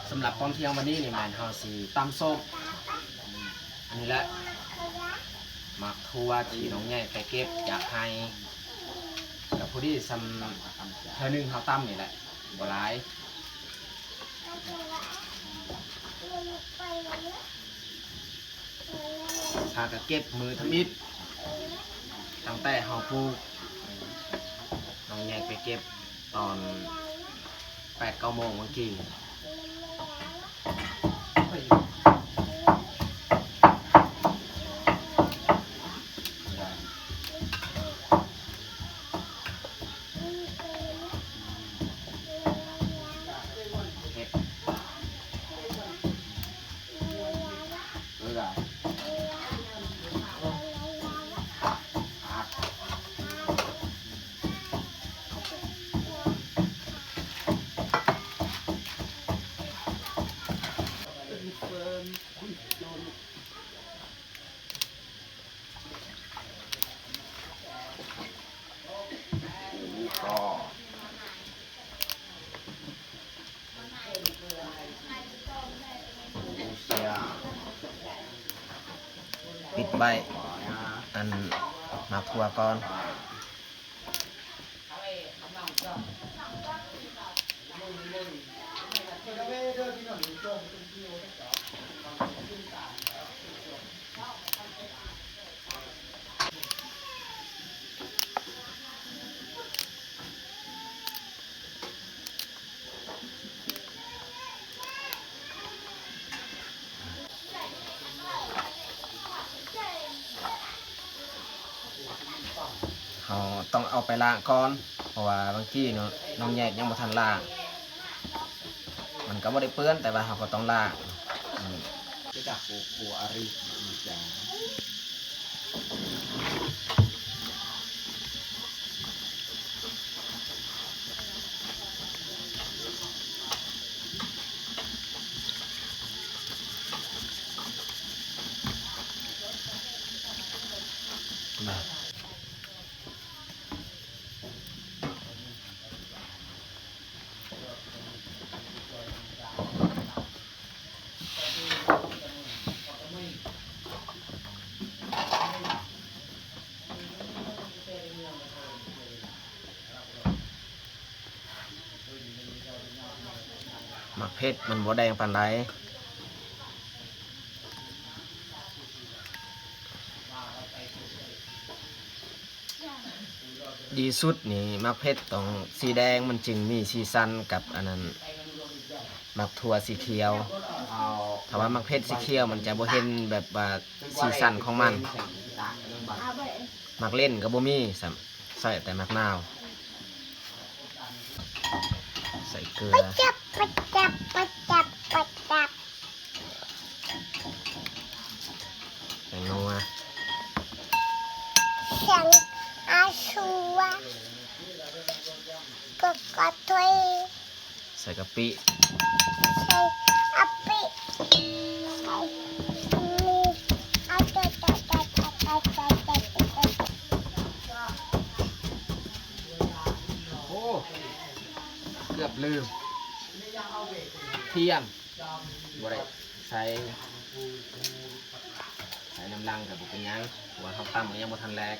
ສຳລັບຕອນທ່ຽງວັນນີ້ນີ້ແມ່ນເຮົາຊິຕຳສົ້ມ ອັນນີ້ແຫຼະ ໝາກຖົ່ວທີ່ນ້ອງໃຫຍ່ໄປເກັບຈາກໄຮ່ ກະພໍດີສ່ຳເທື່ອໜຶ່ງເຮົາຕຳນີ້ແຫຼະ ບໍ່ຫຼາຍ. ຫາກະເກັບມື້ທຳອິດ ຕັ້ງແຕ່ເຮົາປູກ ນ້ອງແຍກໄປເກັບຕອນແປດເກົ້າໂມງມື້ກີ້. ເຮັດ ເກືອ ຜັກ ປິດໄວ້ ອັນ ໝາກຖົ່ວກ່ອນ. ເຮົາຕ້ອງເອົາໄປລ້າງກ່ອນ ເພາະວ່າບາງທີເນາະ ນ້ອງແຍກຍັງບໍ່ທັນລ້າງ ມັນກໍບໍ່ໄດ້ເປື້ອນ ແຕ່ວ່າເຮົາກໍຕ້ອງລ້າງ. ອືມ ຈາກໂຄ ໂຄອາຣິ ຈາ ເຜັດມັນບໍ່ແດງປານໃດ. ດີສຸດນີ້ໝາກເຜັດຕ້ອງສີແດງ ມັນຈຶ່ງມີສີສັນກັບອັນນັ້ນ ໝາກຖົ່ວສີຂຽວ. ຖ້າວ່າໝາກເຜັດສີຂຽວ ມັນຈະບໍ່ເຫັນແບບວ່າສີສັນຂອງມັນ. ໝາກເລັ່ນກໍບໍ່ມີຊ້ຳ ໃສ່ແຕ່ໝາກນາວ. ໃສ່ເກືອ ປະຈັບ ປະຈັບ ປະຈັບ ປະຈັບ ແປ້ງນົວ ແປ້ງອາຊູ ກະກະໂຕຍ ໃສ່ກະປິ ໃສ່ກະປິ ໃສ່ ໂອ້ ເກືອບລືມ ທຽນ ບໍ່ໄດ້ໃສ່ ໃສ່ນຳຫຼັງກໍບໍ່ເປັນຫຍັງ ເພາະວ່າເຮົາຕຳກໍຍັງບໍ່ທັນແຫຼກ.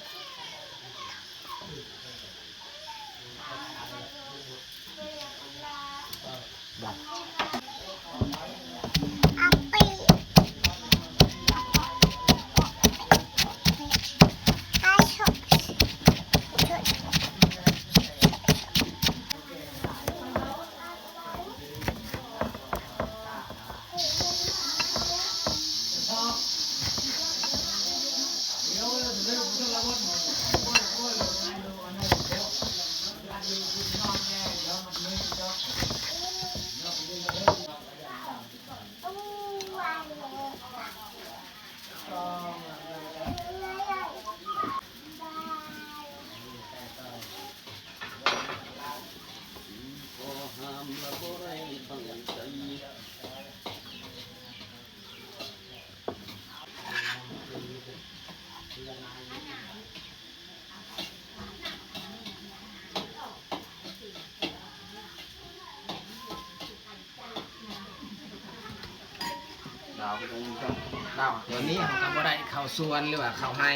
ດຽວນີ້ເຮົາກໍບໍ່ໄດ້ເຂົ້າສວນ ຫຼືວ່າເຂົ້າໄຮ່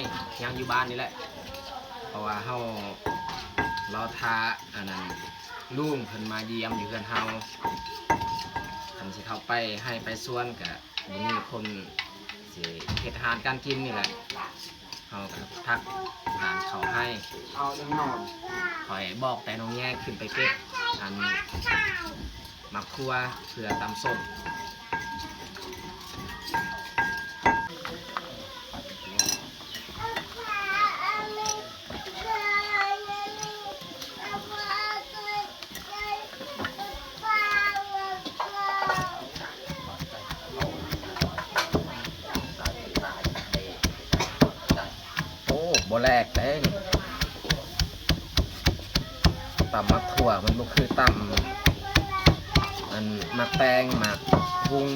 ຍັງຢູ່ບ້ານນີ້ແຫຼະ ເພາະວ່າເຮົາລໍຖ້າ ອັນນັ້ນ ລຸງເພິ່ນມາຢ້ຽມຢູ່ເຮືອນເຮົາ. ຄັນຊິເຂົ້າໄປໄຮ່ໄປສວນກະ ບໍ່ມີຄົນ ຊິເຮັດອາຫານການກິນນີ້ແຫຼະ ເຮົາກໍພັກການເຂົ້າໄຮ່. ເອົາຫຍັງນອນ ຂ້ອຍບອກແຕ່ນ້ອງແຍກຂຶ້ນໄປເກັບ ອັນ ໝາກຖົ່ວເພື່ອຕຳສົ້ມ. ໂອ້ ບໍ່ແຫຼກເດ້ນີ້ ຕຳໝາກຖົ່ວມັນບໍ່ຄືຕຳ ອັນ ໝາກແຕງ ໝາກຫຸ່ງ.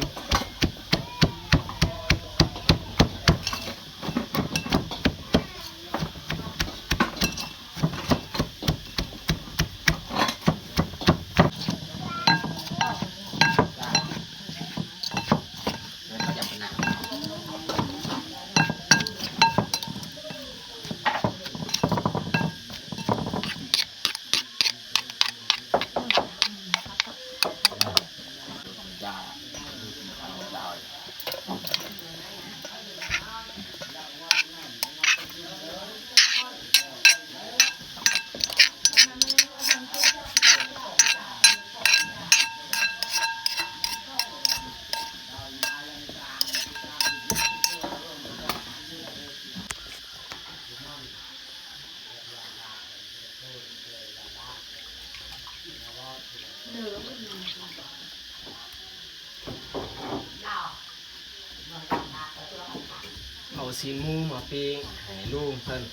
ເອົາຊີ້ນໝູມາປີ້ງໃຫ້ລຸງເພິ່ນ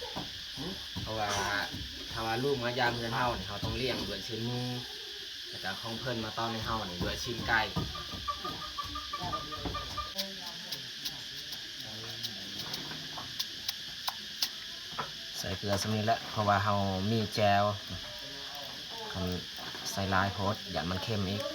ເພາະວ່າຖ້າວ່າລຸງມາຢາມເຮືອນເຮົານີ້ ເຮົາຕ້ອງລ້ຽງດ້ວຍຊີ້ນໝູ ແລ້ວກະຂອງເພິ່ນມາຕ້ອນໃຫ້ເຮົານີ້ດ້ວຍຊີ້ນໄກ່. ໃສ່ເກືອສ່ຳນີ້ແຫຼະ ເພາະວ່າເຮົາມີແຈ່ວ ຄັນໃສ່ຫຼາຍໂພດຢ້ານມັນເຄັມອີກ. ເ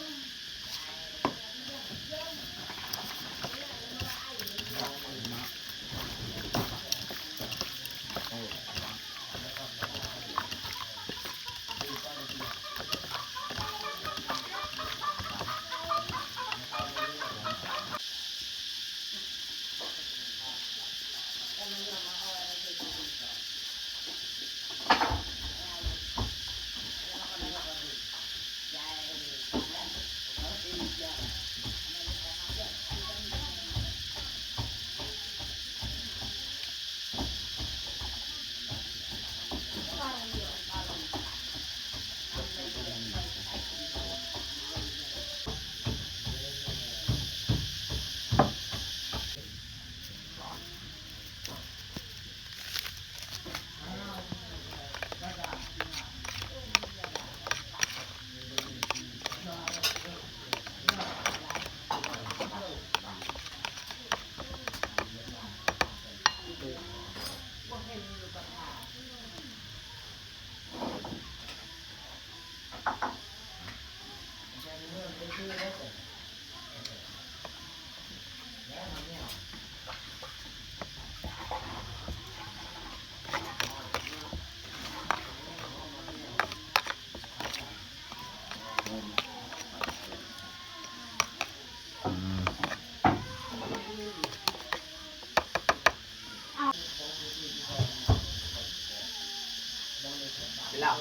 ລະ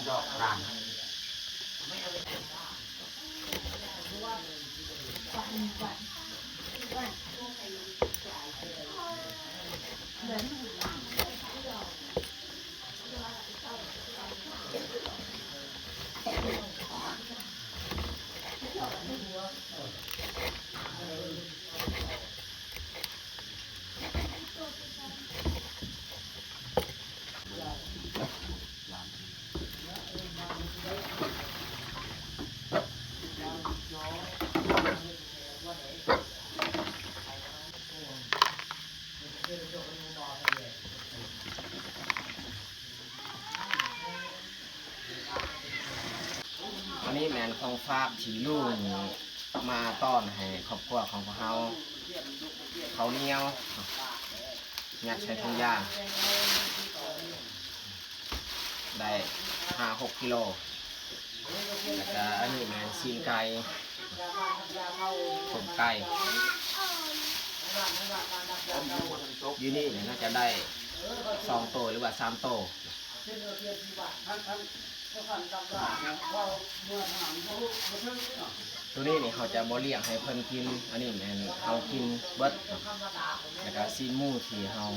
ດອກຣາງ. ອັນນີ້ແມ່ນຂອງຝາກທີ່ລຸງມາຕ້ອນໃຫ້ຄອບຄົວຂອງພວກເຮົາ. ເຂົ້າໜຽວ ຍັດໃສ່ຖົງຢາງ ໄດ້ຫ້າຫົກກິໂລ. ແລ້ວກະອັນນີ້ແມ່ນຊີ້ນໄກ່ ຕົ້ມໄກ່. ຢູ່ນີ້ໜ້າຈະໄດ້ສອງໂຕ ຫຼືວ່າສາມໂຕ. ໂຕນີ້ນີ້ເຮົາຈະບໍ່ລ້ຽງໃຫ້ເພິ່ນກິນ, ອັນນີ້ແມ່ນເຮົາກິນເບິດ. ແລ້ວກະຊີ້ນໝູທີ່ເຮົາ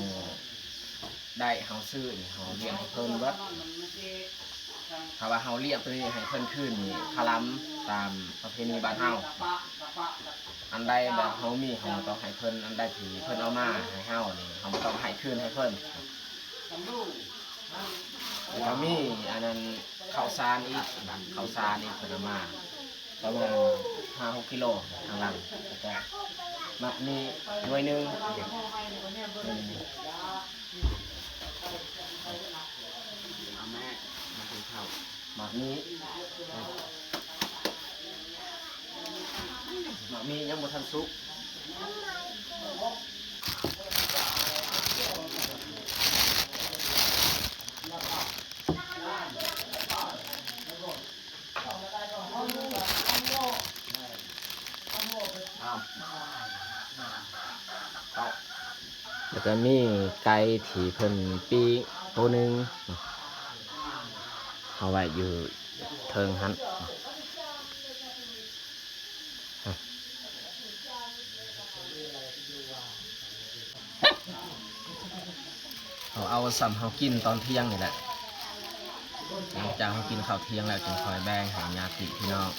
ໄດ້ເຮົາຊື້ນີ້ ເຮົາລ້ຽງໃຫ້ເພິ່ນເບິດ. ຖ້າວ່າເຮົາລ້ຽງໂຕນີ້ໃຫ້ເພິ່ນຄືນນີ້ ຄາລຳຕາມປະເພນີບ້ານເຮົາ. ອັນໃດແບບເຮົາມີ ເຮົາຕ້ອງໃຫ້ເພິ່ນ, ອັນໃດທີ່ເພິ່ນເອົາມາໃຫ້ເຮົານີ້ ເຮົາຕ້ອງໃຫ້ຄືນໃຫ້ເພິ່ນ. ແລ້ວກໍມີອັນນັ້ນ ເຂົ້າສານອີກ, ເຂົ້າສານອີກເພິ່ນເອົາມາ ປະມານຫ້າຫົກກິໂລ ທາງຫຼັງ. ແລ້ວກະໝາກມີ້ໜ່ວຍໜຶ່ງ. ເອົາແມ່ ມາກິນເຂົ້າ. ໝາກມີ້ ໝາກມີ້ຍັງບໍ່ທັນສຸກ. ເອົາ ເອົາ ແລ້ວກໍມີໄກ່ທີ່ເພິ່ນປີ້ງໂຕໜຶ່ງ ເອົາໄວ້ຢູ່ເທິງຫັ້ນ. ເຮົາເອົາສ່ຳເຮົາກິນຕອນທ່ຽງນີ້ແຫຼະ. ຫຼັງຈາກເຮົາກິນເຂົ້າທ່ຽງແລ້ວ ຈຶ່ງຄ່ອຍແບ່ງໃຫ້ຍາດຕິພີ່ນ້ອງ.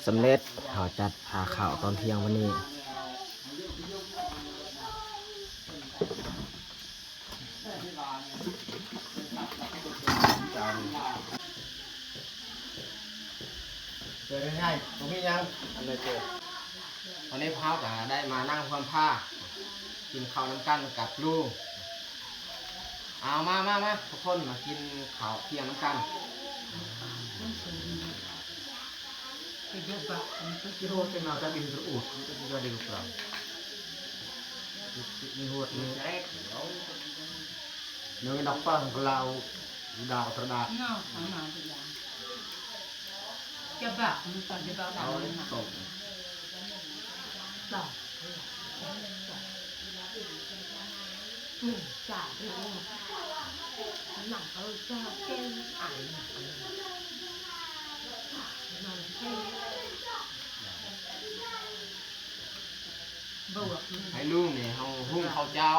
ສຳເລັດ ເຮົາຈັດພາເຂົ້າຕອນທ່ຽງວັນນີ້. ເປັນໄງ? ບໍ່ມີຫຍັງ. ອັນໃດເກີດ? ວັນນີ້ພວກເຮົາກໍໄດ້ມານັ່ງຮ່ວມພາກິນເຂົ້ານຳກັນກັບລຸງ. ເອົາ ມາ ມາ ມາ ທຸກຄົນມາກິນເຂົ້າທ່ຽງນຳກັນ. Tiga bak, itu kira tengah tadi terus, itu tiga di lubang. Ini buat ni. Yang nak pang kelau, udah terdak. No, sama juga. Coba, minta coba. Tahu. Tahu. ໃຫ້ລຸງນີ້ເຮົາຫຸ້ງເຂົ້າເຈົ້າ,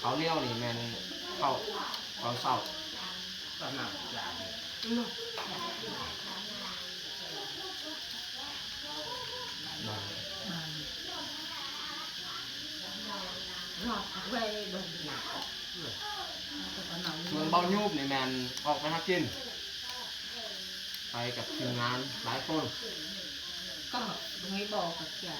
ເຂົ້າໜຽວນີ້ແມ່ນເຂົ້າຕອນເຊົ້າ. ສ່ວນເບົາຍູບນີ້ແມ່ນອອກໄປຫາກິນ ໄປກັບທີມງານຫຼາຍຄົນ. ກໍບໍ່ໄດ້ບອກກັບເຈົ້າ.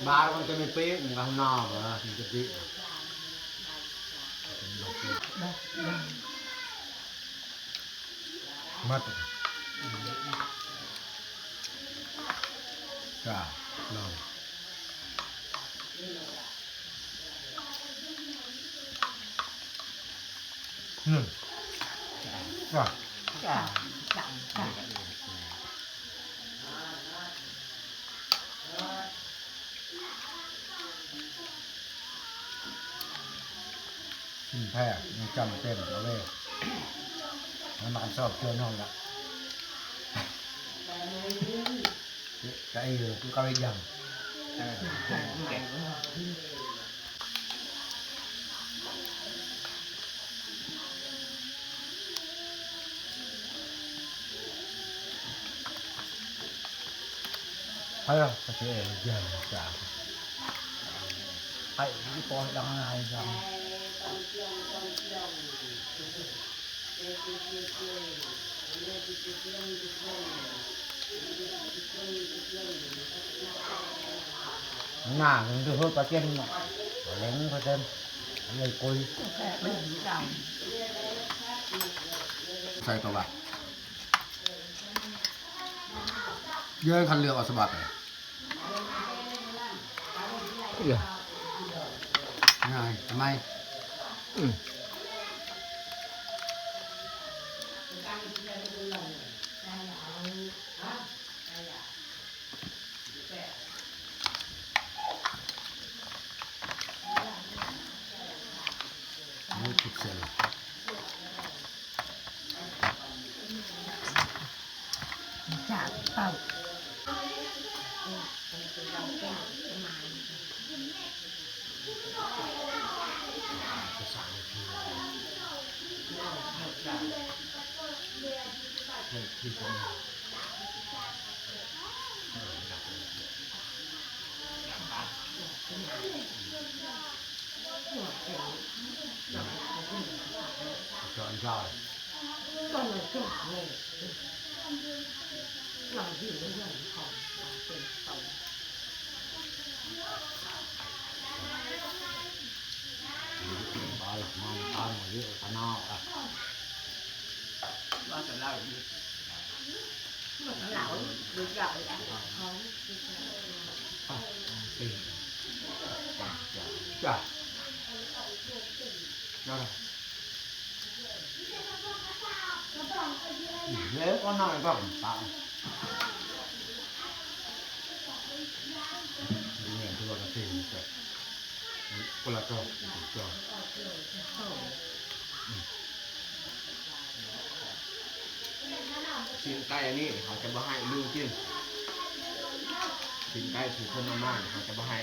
ບາຍມັນຈະມີປີກ ມັນກໍໜາວນະ ມັນຈະດີ. ໝົດ ຈ້າ ລອງ ໜຶ່ງ ຈ້າ ຈ້າ ຈ້າ ຈ້າ. ກິນແພ້ ຍັງຈຳເຕັມເອົາເວີຍ ມັນມາຊອບເທື່ອນອນລະ ກະອີ ຄືເກົ່າອີກຢ່າງ. ໃຜລະ ກະຊິເອງເດີ ຈ້າ ໃຜອີ່ປອຍດັງງາຍຈັງ. ໜ້າມັນຄືເພິ່ນປາເຈັນເນາະ ແຫຼງປາເຈັນ ເລີຍກຸຍ ແຊບມັນເຈົ້າ ໃສ່ປະຫວັດ ເຢີ ຄັນເລືອກເອົາສະບັບ ເອີ ງ່າຍ ສະໄໝ ອືມ. ຈາກເຕົ້າ ຊີ້ນໄກ່ອັນນີ້ເຂົາຈະບໍ່ໃຫ້ລິງກິນ, ຊີ້ນໄກ່ທີ່ເພິ່ນເອົາມາເຂົາຈະບໍ່ໃຫ້.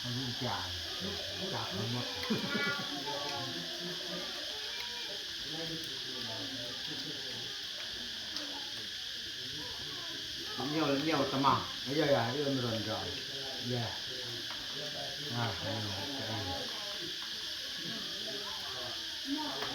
ໃຫ້ລູກຈາກ ຈາກທັງໝົດ ໜຽວ ໜຽວຕະໝາ ຢ່າ ຢ່າ ເອື້ອນມັນຮ້ອນຈອຍ ຢ່າ ອ່າ.